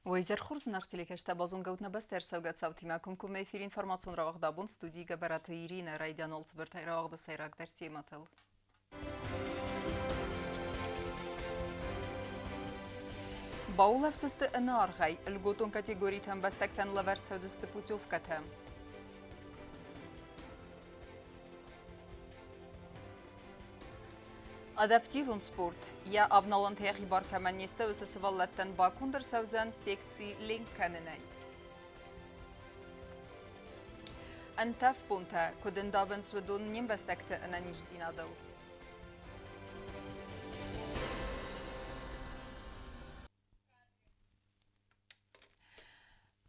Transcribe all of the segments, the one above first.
Уӕ изӕр хорз, зынаргъ телекӕсджытӕ, базонгӕ ут нӕ бӕстӕ ӕрцӕугӕ цаутимӕ комкоммӕ эфиры информацион рауагъд абон студийы Гӕбӕраты Иринӕ райдиан уал цыбыртӕй рауагъды сӕйрагдӕр темӕтыл. Баулӕфдзысты ӕнӕаргъӕй льготон категориты ӕмбӕстӕгтӕн лӕвӕрд цӕудзысты путевкӕтӕ. Адаптивон спорт. Йӕ авналӕнтӕ йӕхи бар кӕмӕн не сты, уыцы сывӕллӕттӕн баконд ӕрцӕудзӕн секци ленк кӕнынӕй. Ӕнтӕф бонтӕ куыд ӕндавынц уыдон не мбӕстӕгты ӕнӕниздзинадыл.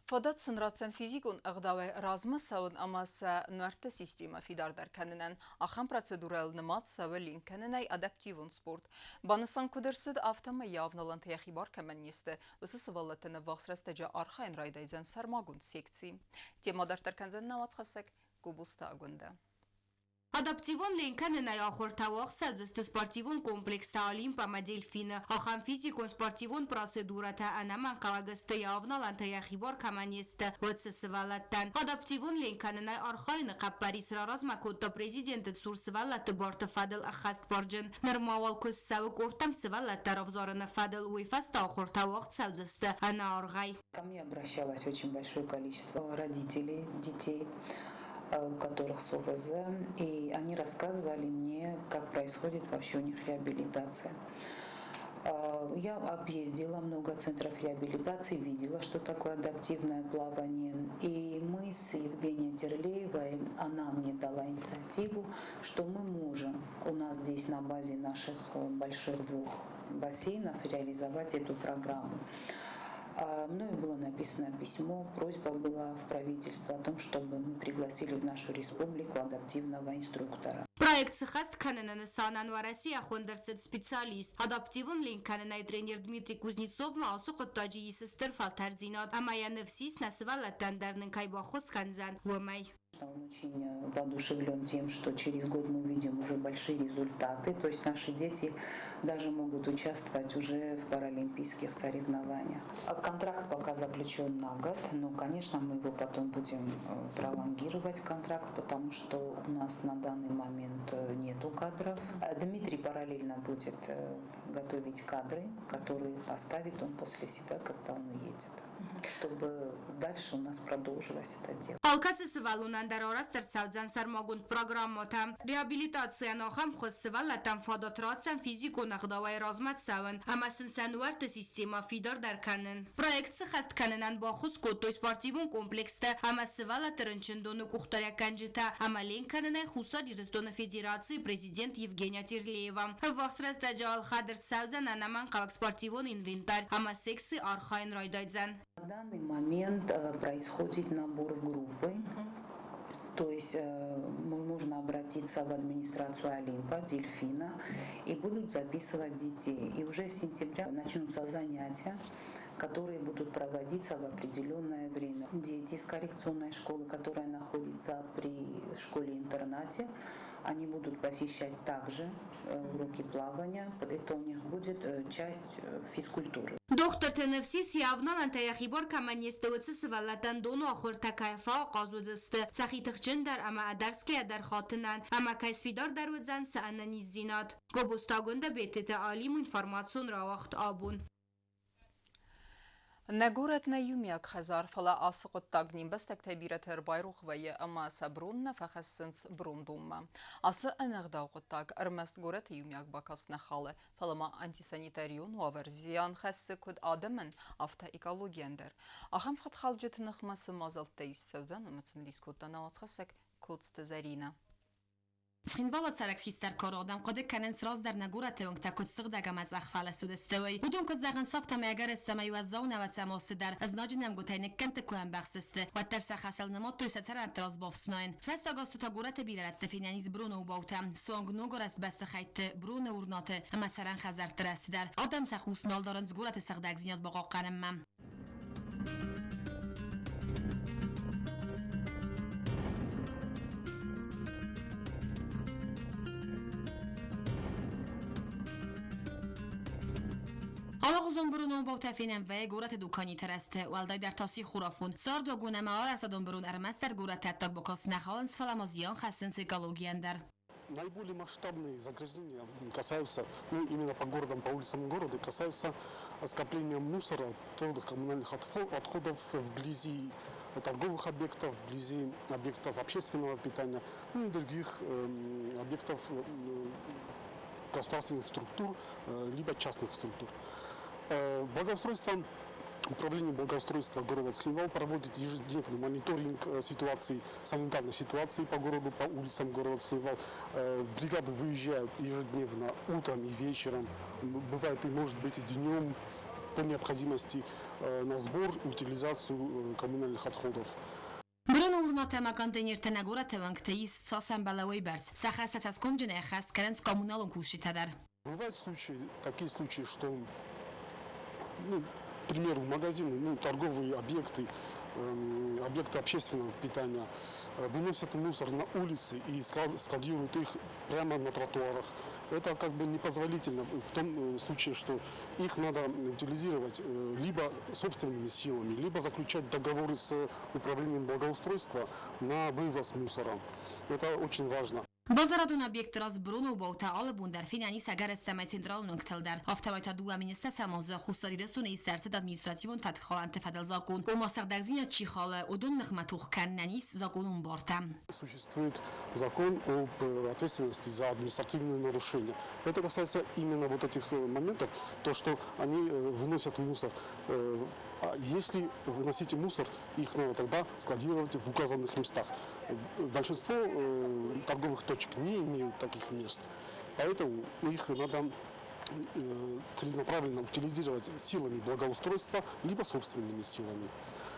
Фадат сын ратдзӕн физикон ӕгъдауӕй размӕ цӕуын ӕмӕ сӕ нуӕртты системӕ фидардӕр кӕнынӕн. Ахӕм процедурӕйыл нымад цӕуы ленк кӕнынӕй адаптивон спорт. Банысан куыд ӕрцыд, афтӕмӕй йӕ авналӕнтӕ йӕхи бар кӕмӕн не сты, уыцы сывӕллӕттӕн ӕввахс рӕстӕджы архайын райдайдзӕн сӕрмагонд секци. Темӕ дарддӕр кӕндзӕн нӕ уацхӕссӕг Гобозты Агуындӕ. Адаптивон ленкӕнынӕй ахуыртӕ уагъд цӕудзысты спортивон комплекстӕ Олимп ӕмӕ Дельфин-ы. Ахӕм физикон-спортивон процедурӕтӕ ӕнӕмӕнгхъӕуӕг сты йӕ авналӕнтӕ йӕхи бар кӕмӕн не сты, уыцы сывӕллӕттӕн. Адаптивон ленкӕнынӕй архайыны хъӕппӕрис раразмӕ кодта президенты цур сывӕллӕтты барты фӕдыл ӕххӕстбарджын. Нырма уал куыст цӕуы къордтӕм сывӕллӕттӕ равзарыны фӕдыл, уый фӕстӕ ахуыртӕ уагъд цӕудзысты ӕнӕаргъӕй. Ко мне обращалось очень большое количество родителей детей, у которых с ОВЗ, и они рассказывали мне, как происходит вообще у них реабилитация. Я объездила много центров реабилитации, видела, что такое адаптивное плавание. И мы с Евгенией Терлеевой, она мне дала инициативу, что мы можем у нас здесь на базе наших больших двух бассейнов реализовать эту программу. Мною было написано письмо, просьба была в правительство о том, чтобы мы пригласили в нашу республику адаптивного инструктора. Проект сыххӕст кӕныны нысанӕн Уӕрӕсейӕ хуынд ӕрцыд специалист. Адаптивон ленккӕнынӕй тренер Дмитрий Кузнецовмӕ ацы хъуыддаджы ис стыр фӕлтӕрддзинад ӕмӕ йӕ ныфс ис, нӕ сывӕллӕттӕн дӕр нын кӕй баххуыс кӕндзӕн, уымӕй. Он очень воодушевлен тем, что через год мы увидим уже большие результаты. То есть наши дети даже могут участвовать уже в паралимпийских соревнованиях. Контракт пока заключен на год, но, конечно, мы его потом будем пролонгировать контракт, потому что у нас на данный момент нету кадров. Дмитрий параллельно будет готовить кадры, которые оставит он после себя, когда он уедет, чтобы дальше у нас продолжилось это дело. Алкӕцы сывӕллонӕн дӕр арӕзт ӕрцӕудзӕн сӕрмагонд программӕтӕ. Реабилитацийӕн ахӕм хуыз сывӕллӕттӕн фадат ратдзӕн физикон ӕгъдауӕй размӕ цӕуын ӕмӕ сын сӕ нуӕртты системӕ фидардӕр кӕнын. Проект сыххӕст кӕнынӕн баххуыс кодтой спортивон комплекстӕ ӕмӕ сывӕллӕтты рынчындоны къухдариуӕггӕнджытӕ ӕмӕ ленк кӕнынӕй Хуссар Ирыстоны Федерацийы президент Евгения Терлеева. Ӕввахс рӕстӕджы ӕлхӕд ӕрцӕудзӕн ӕнӕмӕнгхъӕуӕг спортивон инвентарь ӕмӕ секци архайын райдайдзӕн. На данный момент происходит набор в группы. То есть можно обратиться в администрацию Олимпа, Дельфина, и будут записывать детей. И уже с сентября начнутся занятия, которые будут проводиться в определенное время. Дети из коррекционной школы, которая находится при школе-интернате, они будут посещать также уроки плавания. Это у них будет часть физкультуры. Дохтырты ныфс ис, йӕ авналӕнтӕ йӕхи бар кӕмӕн не сты, уыцы сывӕллӕттӕн доны ахуыртӕ кӕй фӕахъаз уыдзысты сӕхи тыхджындӕр ӕмӕ ӕдӕрсгӕйӕ дӕр хатынӕн ӕмӕ кӕй сфидардӕр уыдзӕн сӕ ӕнӕниздзинад. Гобозты Агуындӕ Бететы Алим информацион рауагъд абон. Нӕ горӕт нӕ иумиаг хӕдзар, фӕлӕ ацы хъуыддаг не мбӕстӕгтӕй бирӕтӕ ӕрбайрох вӕййы ӕмӕ сӕ брон нӕ фӕхӕссынц брондонмӕ. Ацы ӕнӕгъдау хъуыддаг ӕрмӕст горӕты иумиаг бакаст нӕ халы, фӕлӕ ма антисанитарион уавӕр зиан хӕссы куыд адӕмӕн, афтӕ экологийӕн дӕр. Ахӕм фӕткхалджыты ныхмӕ цы мадзӕлттӕ ист цӕудзӕн, уымӕ цымыдис кодта нӕ уацхӕссӕг Коцты Зӕринӕ. Цхинвалы цӕрӕг хистӕр кары адӕм хъуыды кӕнынц раздӕр нӕ горӕты уынгтӕ куыд сыгъдӕг ӕмӕ цъӕх фӕлыст уыдысты, уый. Уыдон куыд зӕгъынц, афтӕмӕй ӕгӕрыстӕмӕй уӕззау нӕуӕдзӕм азты дӕр знаджы нӕмгуытӕй ныккӕндты куы ӕмбӕхстысты, уӕддӕр сӕ хӕсыл нымадтой сӕ цӕрӕнты раз бафснайын. Фӕстаг азты та горӕты бирӕ рӕтты фенӕн ис броны обаутӕ, суанг ногарӕзт бӕстыхӕйтты, броны урнаты ӕмӕ цӕрӕн хӕдзӕртты рӕзты дӕр. Адӕм сӕ хъус нал дарынц горӕты сыгъдӕгдзинад бахъахъхъӕнынмӕ. Алыгъуызон быронон баутӕ фенӕн вӕййы горӕты дуканиты рӕзты, уӕлдайдӕр та сихорафон. Цардуагон ӕмӕ арӕзтадон бырон ӕрмӕстдӕр горӕты ӕддаг бакаст нӕ халынц, фӕлӕ ма зиан хӕссынц экологийӕн дӕр. Наиболее масштабные загрязнения касаются, ну, именно по городам, по улицам города, касаются скопления мусора, твердых коммунальных отходов вблизи торговых объектов, вблизи объектов общественного питания, ну и других объектов государственных структур, либо частных структур. Благоустройство Управление благоустройства города Цхинвал проводит ежедневный мониторинг ситуации, санитарной ситуации по городу, по улицам города Цхинвал. Бригады выезжают ежедневно утром и вечером, бывает и может быть и днем по необходимости на сбор и утилизацию коммунальных отходов. Быроны урнатӕ ӕмӕ контейнертӕ нӕ горӕты уӕнгты ист цас ӕмбӕлы, уыйбӕрц. Сӕ хӕстӕ цӕсгомджынӕй ӕххӕст кӕнынц коммуналон кусджытӕ дӕр. Бывают случаи, такие случаи, что, ну, к примеру, магазины, ну, торговые объекты, объекты общественного питания выносят мусор на улицы и складируют их прямо на тротуарах. Это как бы непозволительно в том случае, что их надо утилизировать либо собственными силами, либо заключать договоры с управлением благоустройства на вывоз мусора. Это очень важно. Базарадон объектты раз быроны обаутӕ алы бон дӕр фенӕн ис ӕгӕрыстӕмӕй централон уынгтыл дӕр. Афтӕмӕй та 2 010 азы Хуссар Ирыстоны ист ӕрцыд административон фӕткхалӕнты фӕдыл закъон. Ома сыгъдӕгдзинад чи халы, уыдон ныхмӕ тох кӕнынӕн ис закъонон бартӕ. Существует закон об ответственности за административные нарушения. Это касается именно вот этих моментов, то, что они выносят мусор. А если выносите мусор, их надо тогда складировать в указанных местах. Большинство торговых точек не имеют таких мест, поэтому их надо целенаправленно утилизировать силами благоустройства, либо собственными силами.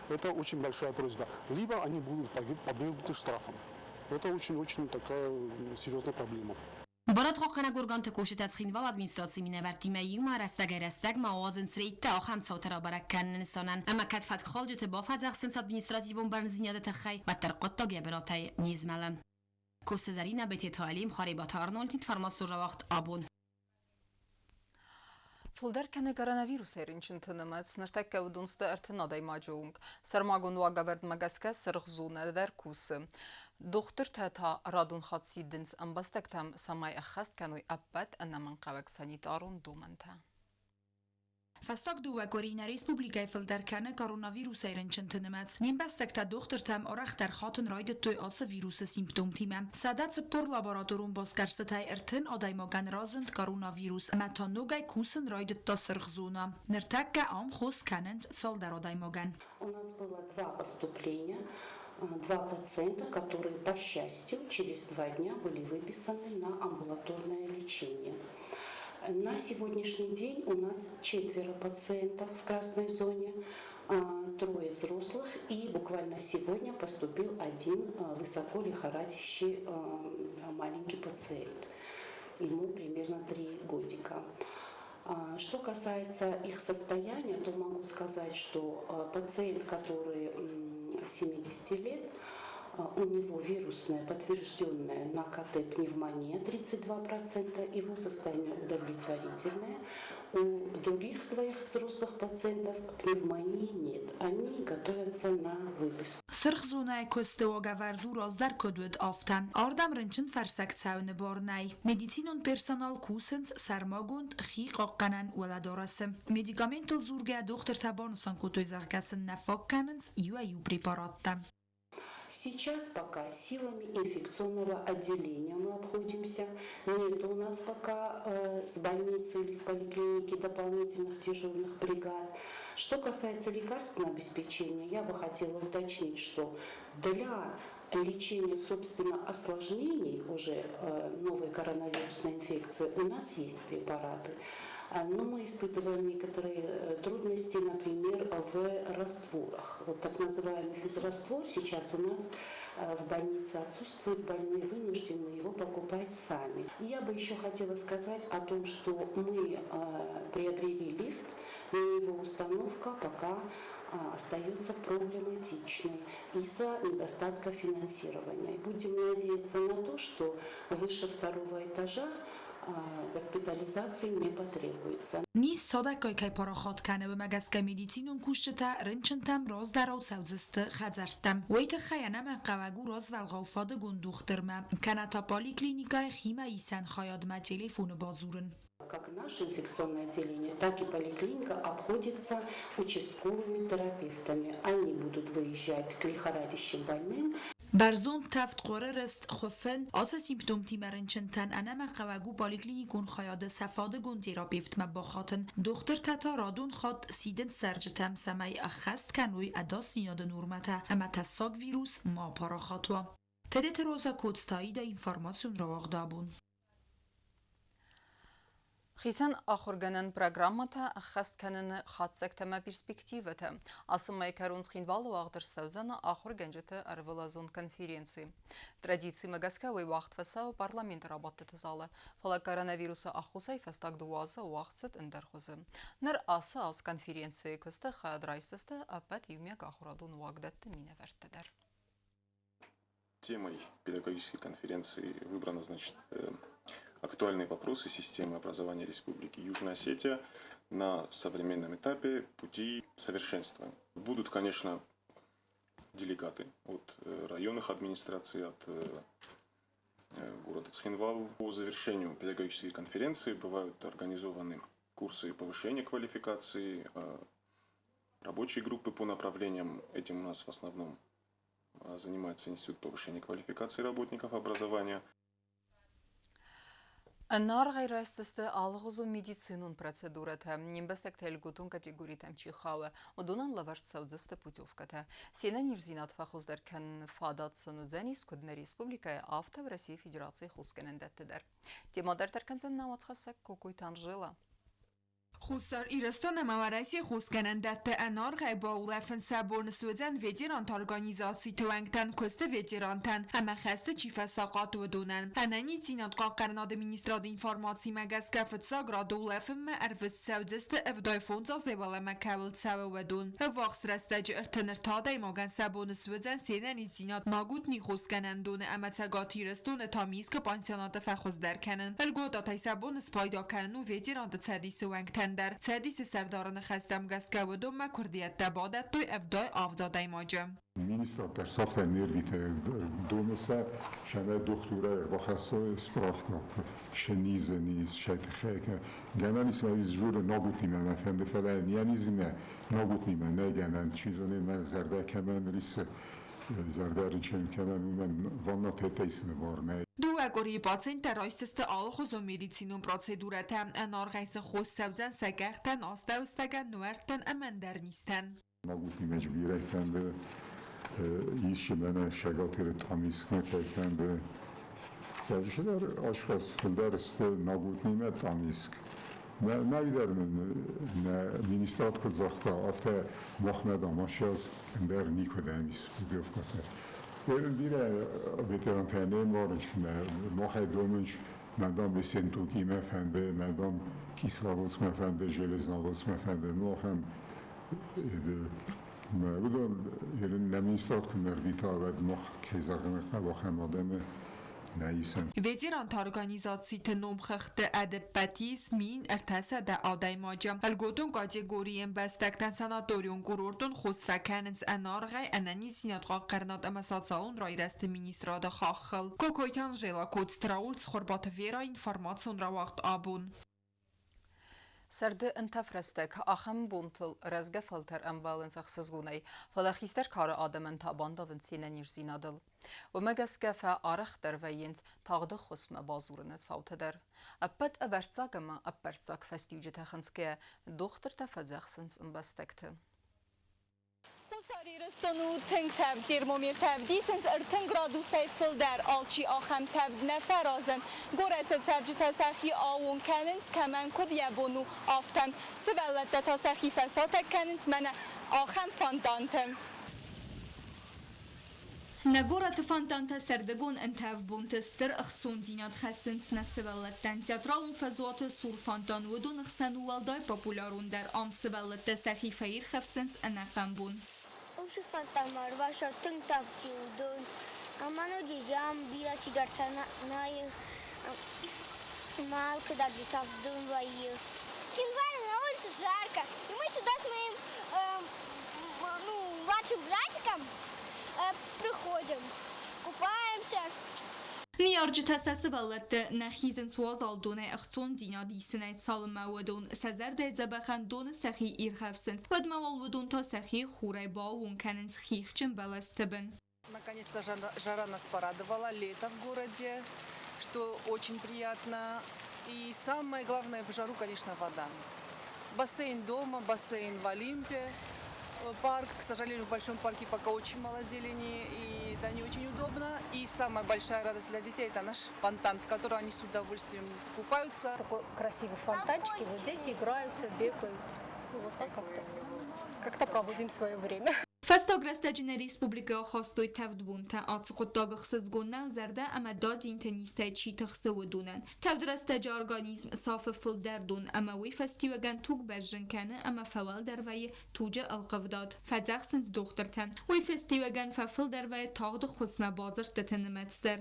Это очень большая просьба. Либо они будут подвергнуты штрафам. Это очень-очень такая серьезная проблема. Барадхъахъхъӕнӕг органты кусджытӕ Цхинвалы администрацийы минӕвӕрттимӕ иумӕ рӕстӕгӕй-рӕстӕгмӕ ауадзынц рейдтӕ ахӕм цаутӕ рабӕрӕг кӕныны нысанӕн. Ӕмӕ кӕд фӕткхалджыты бафӕдзӕхсынц административон бӕрндзинады тыххӕй, уӕддӕр хъуыддаг йӕ бынатӕй не змӕлы. Коцты Зӕринӕ, Бететы Алим, Харебаты Арнольд, информацион рауагъд Абон. Фылдӕр кӕны коронавирусӕй рынчынты нымӕц. Ныртӕккӕ уыдон сты 30 адӕймаджы онг. Сӕрмагонд уагӕвӕрдмӕ гӕсгӕ сырх зонӕ дӕр кусы. Дохтыртӕ та радон хатт сидынц ӕмбӕстӕгтӕм, цӕмӕй ӕххӕст кӕной ӕппӕт ӕнӕмӕнгхъӕуӕг санитарон домӕнтӕ. Фӕстаг 2 къуыри нӕ республикӕйы фылдӕр кӕны коронавирусӕй рынчынты нымӕц. Не мбӕстӕгтӕ дохтыртӕм арӕхдӕр хатын райдыдтой ацы вирусы симптомтимӕ. 140 лабораторон басгӕрстытӕй 30 адӕймагӕн разынд коронавирус ӕмӕ та ногӕй кусын райдыдта сырх зона. Ныртӕккӕ ам хос кӕнынц цалдӕр адӕймагӕн. У нас было два поступления, два пациента, которые, по счастью, через 2 дня были выписаны на амбулаторное лечение. На сегодняшний день у нас четверо пациентов в красной зоне, трое взрослых и буквально сегодня поступил один высоко лихорадящий маленький пациент. Ему примерно 3 годика. Что касается их состояния, то могу сказать, что пациент, который 70 лет, у него вирусная, подтвержденная на КТ пневмония 32%, его состояние удовлетворительное. У других двоих взрослых пациентов пневмонии нет, они готовятся на выписку. Сырх зонӕйы куысты уагӕвӕрд у раздӕр куыд уыд, афтӕ. Ардӕм рынчынфӕрсӕг цӕуыны бар нӕй. Медицинон персонал кусынц сӕрмагонд хи хъахъхъӕнӕн уӕлӕдарӕсы. Медикаменттыл дзургӕйӕ дохтыртӕ банысан кодтой, зӕгъгӕ сын нӕ фаг кӕнынц иуӕй-иу препараттӕ. Сейчас пока силами инфекционного отделения мы обходимся. Нет у нас пока с больницы или с поликлиники дополнительных дежурных бригад. Что касается лекарственного обеспечения, я бы хотела уточнить, что для лечения, собственно, осложнений уже новой коронавирусной инфекции у нас есть препараты. Но мы испытываем некоторые трудности, например, в растворах. Вот так называемый физраствор сейчас у нас в больнице отсутствует, больные вынуждены его покупать сами. Я бы еще хотела сказать о том, что мы приобрели лифт, но его установка пока остается проблематичной из-за недостатка финансирования. Будем надеяться на то, что выше второго этажа Госпитализации не потребуется. Низ цадӕггай кӕй парахат кӕны, уымӕ гӕсгӕ медицинон кусджытӕ рынчынтӕм раздӕрау цӕудзысты хӕдзӕрттӕм. Уый тыххӕй ӕнӕмӕнгхъӕуӕг у развӕлгъау фадыгон дохтырмӕ, кӕнӕ та поликлиникӕйы химӕисӕн хайадмӕ телефоны бадзурын. Как наше инфекционное отделение, так и поликлиника обходится участковыми терапевтами. Они будут выезжать к лихорадящим больным. Бӕрзонд тӕвд, хъуыры рыст, хуыфын, ацы симптомтимӕ рынчынтӕн ӕнӕмӕнгхъӕуӕг у поликлиникон хайады сӕ фадыгон терапевтмӕ бахатын. Дохтыртӕ та радон хатт сидынц цӕрджытӕм, цӕмӕй ӕххӕст кӕной ӕдасдзинады нормӕтӕ ӕмӕ тӕссаг вирус ма апарахат уа. Тедеты Роза Коцтаида информацион рауагъд абон. Хицӕн ахуыргӕнӕн программӕтӕ ӕххӕст кӕныны хатдзӕгтӕ ӕмӕ перспективӕтӕ. Ацы мӕйы кӕрон Цхинвалы уагъд ӕрцӕудзӕн ахуыргӕнджыты ӕрвылазон конференци. Традицимӕ гӕсгӕ уый уагъд фӕцӕуы парламенты рабадтыты залы, фӕлӕ коронавирусы аххосӕй фӕстаг дыууӕ азы уагъд цыд ӕндӕр хуызы. Ныр ацы аз конференцийы куысты хайад райсдзысты ӕппӕт иумиаг ахуырадон уагдӕтты минӕвӕрттӕ дӕр. Темой педагогической конференции выбрано, значит, актуальные вопросы системы образования Республики Южная Осетия на современном этапе пути совершенствования. Будут, конечно, делегаты от районных администраций, от города Цхинвал. По завершению педагогической конференции бывают организованы курсы повышения квалификации, рабочие группы по направлениям. Этим у нас в основном занимается Институт повышения квалификации работников образования. Ӕнӕаргъӕй райсдзысты алыгъуызон медицинон процедурӕтӕ, не мбӕстӕгтӕ льготон категоритӕм чи хауы, уыдонӕн лӕвӕрд цӕудзысты путевкӕтӕ. Се нӕниздзинад фӕхуыздӕр кӕныны фадат сын уыдзӕнис куыд нӕ республикӕйы, афтӕ Уӕрӕсейы Федерацийы хосгӕнӕндӕтты дӕр. Темӕ дарддӕр кӕндзӕн нӕ уацхӕссӕг Кокойты Анжела. Хуссар Ирыстон ӕмӕ Уӕрӕсейы хосгӕнӕндӕтты ӕнаргъӕй баулӕфын сӕ бон суыдзӕн ветеранты организациты уӕнгтӕн, куысты ветерантӕн ӕмӕ хӕсты чи фӕсахъат, уыдонӕн. Ӕнӕниздзинад хъахъхъӕнынады министрады информацимӕ гӕсгӕ фыццаг рады улӕфынмӕ ӕрвыст цӕудзысты 75 азӕй уӕлӕмӕ кӕуыл цӕуы, уыдон. Ӕввахс рӕстӕджы 33 адӕймагӕн сӕ бон суыдзӕн се нӕниздзинад Нагутни хосгӕнӕндоны ӕмӕ Цӕгат Ирыстоны Тамискы пансионаты фӕхуыздӕр кӕнын. Льготатӕй сӕ бон спайда кӕнын у ветеранты цӕдисы уӕнгтӕн дӕр. Цӕдисы сӕрдары ныхӕстӕм гӕсгӕ уыдонмӕ куырдиӕттӕ бадӕттой 77 адӕймаджы. Министрад дӕр сафтӕ не рвиты доны сӕ, сӕнӕ дохтурӕй ӕрбахӕссой справка, се низы низ, сӕ тыххӕй. Гӕнӕн ис мӕ журы нагутнимӕ мӕ фӕнды, фӕлӕ йӕ низимӕ нагутнимӕ нӕй гӕнӕн. Чи зоны, мӕ зӕрдӕ кӕмӕн риссы, зӕрдӕ рынчын кӕмӕн, уымӕн ваннатӕ исыны бар нӕй. Дыууӕ къуырийы пациенттӕ райсдзысты алыхуызон медицинон процедурӕтӕ, ӕнаргъӕй сын хос цӕудзӕн сӕ къӕхтӕн, астӕуыстӕгӕн, нуӕрттӕн ӕмӕ ӕндӕр низтӕн. Нагутнимӕ бирӕ фӕнды, ис мӕнӕ Шагатыры Тамискмӕ кӕй фӕнды. Фӕлчидӕр ашхас фылдӕр сты Нагутнимӕ Тамиск. Нӕйдӕр нын нӕ министрад куыд загъта, афтӕ махмӕ дам ашаз ӕндӕр никуыдӕм ис путевкӕтӕ. Ерын бирӕ ветерантӕ не мбарынц, махӕй домынц, мӕ дам Ессентукимӕ фӕнды, мӕ дам Кисловодскмӕ фӕнды, Железноводскмӕ фӕнды. Ну, ахӕм уыдон ерын нӕ министрад куы нӕ рвита, уӕд мах кӕй зӕгъын хъӕуы, ахӕм адӕмы нӕ исӕм. Ветеранты организациты номхыгъдты ӕдӕппӕт ис 1300 адӕймаджы. Льготон категорийы ӕмбӕстӕгтӕн санаторион-курортон хос фӕкӕнынц ӕнаргъӕй ӕнӕниздзинад хъахъхъӕнынад ӕмӕ социалон райрӕзты министрады хаххыл. Кокойты Анжела, Коцты Рауль, Цхуырбаты Вера, информацион рауагъд абон. Сӕрды ӕнтӕф рӕстӕг ахӕм бонтыл рӕзгӕ фӕлтӕр ӕмбӕлынц ӕхсызгонӕй, фӕлӕ хистӕр кары адӕмӕн та бандавынц се нӕниздзинадыл. Уымӕ гӕсгӕ фӕарӕхдӕр вӕййынц тагъд ӕххуысмӕ бадзурыны цаутӕ дӕр. Ӕппӕт ӕвӕрццаг ӕмӕ ӕппӕрццаг фӕстиуджытӕ хынцгӕйӕ дохтыртӕ фӕдзӕхсынц ӕмбӕстӕгты. Хуссар Ирыстон у тынг тӕвд, термометртӕ ӕвдисынц 30 градусӕй фылдӕр. Алчи ахӕм тӕвд нӕ фӕразы. Горӕты цӕрджытӕ сӕхи аууон кӕнынц, кӕмӕн куыд йӕ бон у, афтӕ. Сывӕллӕттӕ та сӕхи фӕсатӕг кӕнынц мӕнӕ ахӕм фонтанты. Нӕ горӕты фонтантӕ сӕрдыгон ӕнтӕф бонты стыр ӕхцондзинад хӕссынц нӕ сывӕллӕттӕн. Театралон фӕзуаты цур фонтан уыдоны хсӕн у уӕлдай популярондӕр. Ам сывӕллӕттӕ сӕхи фӕирхӕфсынц ӕнӕхъӕн бон. Уыцы фонтанмӕ ӕрбацӕуы тынг тӕвд дон, ӕмӕ ноджы ам бирӕ чидӕртӕ нӕй. Малка даже там вдумваю. Цхинвале на улице жарко, и мы сюда с моим ну, младшим братиком приходим, купаемся. Ныййарджытӕ сӕ сывӕллӕтты нӕ хизынц уазал донӕй ӕхцондзинад исынӕй, цалынмӕ уыдон сӕ зӕрдӕйы дзӕбӕхӕн доны сӕхи ирхӕфсынц, уӕдмӕ уал уыдон та сӕхи хурӕй бааууон кӕнынц хихджын бӕлӕсты бын. Наконец-то жара нас порадовала, лето в городе, что очень приятно. И самое главное в жару, конечно, вода. Бассейн дома, бассейн в Олимпе. Парк, к сожалению, в большом парке пока очень мало зелени, и это не очень удобно. И самая большая радость для детей – это наш фонтан, в котором они с удовольствием купаются. Такой красивый фонтанчик, и вот дети играются, бегают. Ну, вот так как-то, как-то проводим свое время. Фӕстаг рӕстӕджы нӕ республикӕйы ахастой тӕвд бонтӕ. Ацы хъуыддаг ӕхсызгон нӕу зӕрдӕ ӕмӕ дадзинты низтӕй чи тыхсы, уыдонӕн. Тӕвд рӕстӕджы организм сафы фылдӕр дон ӕмӕ уый фӕстиуӕгӕн туг бӕззын кӕны ӕмӕ фӕуӕлдӕр вӕййы туджы ӕлхъывдад, фӕдзӕхсынц дохтыртӕ. Уый фӕстиуӕгӕн фӕфылдӕр вӕййы тагъд ӕххуысмӕ бадзырдтыты нымӕц дӕр.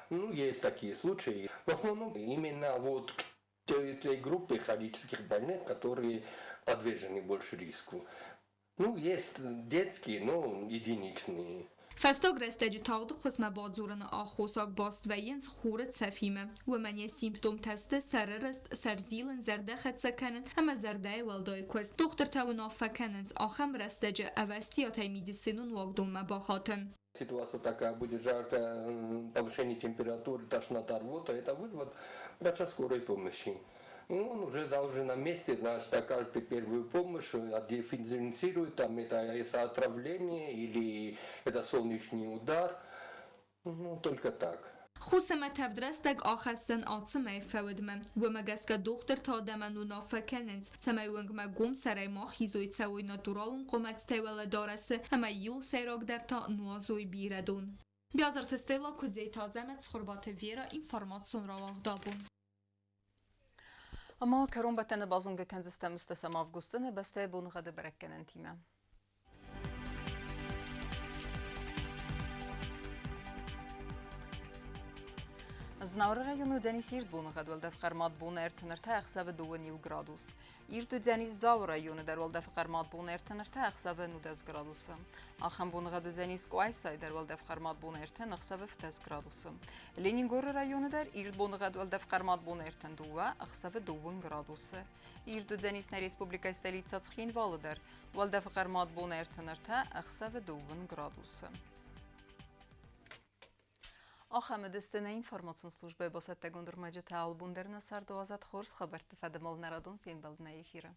Ну, есть такие случаи. В основном именно вот к той группе хронических больных, которые подвержены больше риску. Ну, есть детские, но единичные. Фӕстаг рӕстӕджы тагъд ӕххуысмӕ бадзурыны аххосаг баст вӕййынц хуры цӕфимӕ. Уымӕн йӕ симптомтӕ сты сӕры рыст, сӕрзилын, зӕрдӕ хӕццӕ кӕнын ӕмӕ зӕрдӕйы уӕлдай куыст. Дохтыртӕ уынаффӕ кӕнынц ахӕм рӕстӕджы ӕвӕстиатӕй медицинон уагдонмӕ бахатын. Ситуация такая будет жаркая, повышение температуры, тошнота, рвота, это вызвать врача скорой помощи. И он уже должен на месте, значит, окажет первую помощь, дифференцирует, там это отравление или это солнечный удар. Ну, только так. Хус ӕмӕ тӕвд рӕстӕг ахӕсдзӕн ацы мӕйы фӕудмӕ. Уымӕ гӕсгӕ дохтыртӕ адӕмӕн уынаффӕ кӕнынц, цӕмӕй уынгмӕ гом сӕрӕй ма хизой, цӕуой натуралон хъуымӕцтӕй уӕлӕдарӕсы ӕмӕ иууыл сӕйрагдӕр та нуазой бирӕ дон. Биазырты Стелла, Куыдзеты Азӕмӕт, Цхуырбаты Вера, информацион рауагъд Абон. Ӕмӕ кӕронбӕттӕны базонгӕ кӕндзыстӕм ӕстӕсӕм августы нӕ бӕстӕйы боныгъӕды бӕрӕггӕнӕнтимӕ. Знауыры районы уыдзӕнис ирд боныгъӕд, уӕлдӕф хъӕрмад бон 33, ӕхсӕвы 2 градус. Ирд уыдзӕнис Дзауы районы дӕр, уӕлдӕфы хъӕрмад бон 33, ӕхсӕвы 19 градусы. Ахӕм боныгъӕд уыдзӕнис Къуайсайы дӕр, уӕлдӕф хъӕрмад бон 30, ӕхсӕвы 17 градусы. Ленингоры районы дӕр ирд боныгъӕд, уӕлдӕф хъӕрмад бон 32, ӕхсӕвы 2 градусы. Ирд уыдзӕнис нӕ республикӕйы столицӕ Цхинвалы дӕр, уӕлдӕфы хъӕрмад бон 33, ӕхсӕвы 2 градусы. Ахӕм уыдысты нӕ информацион службӕйы бацӕттӕгонд ӕрмӕджытӕ. Алыбон дӕр нӕ царды уадзӕд хорз хабӕртты фӕдыл нӕ радон фембӕлд нӕ эфиры.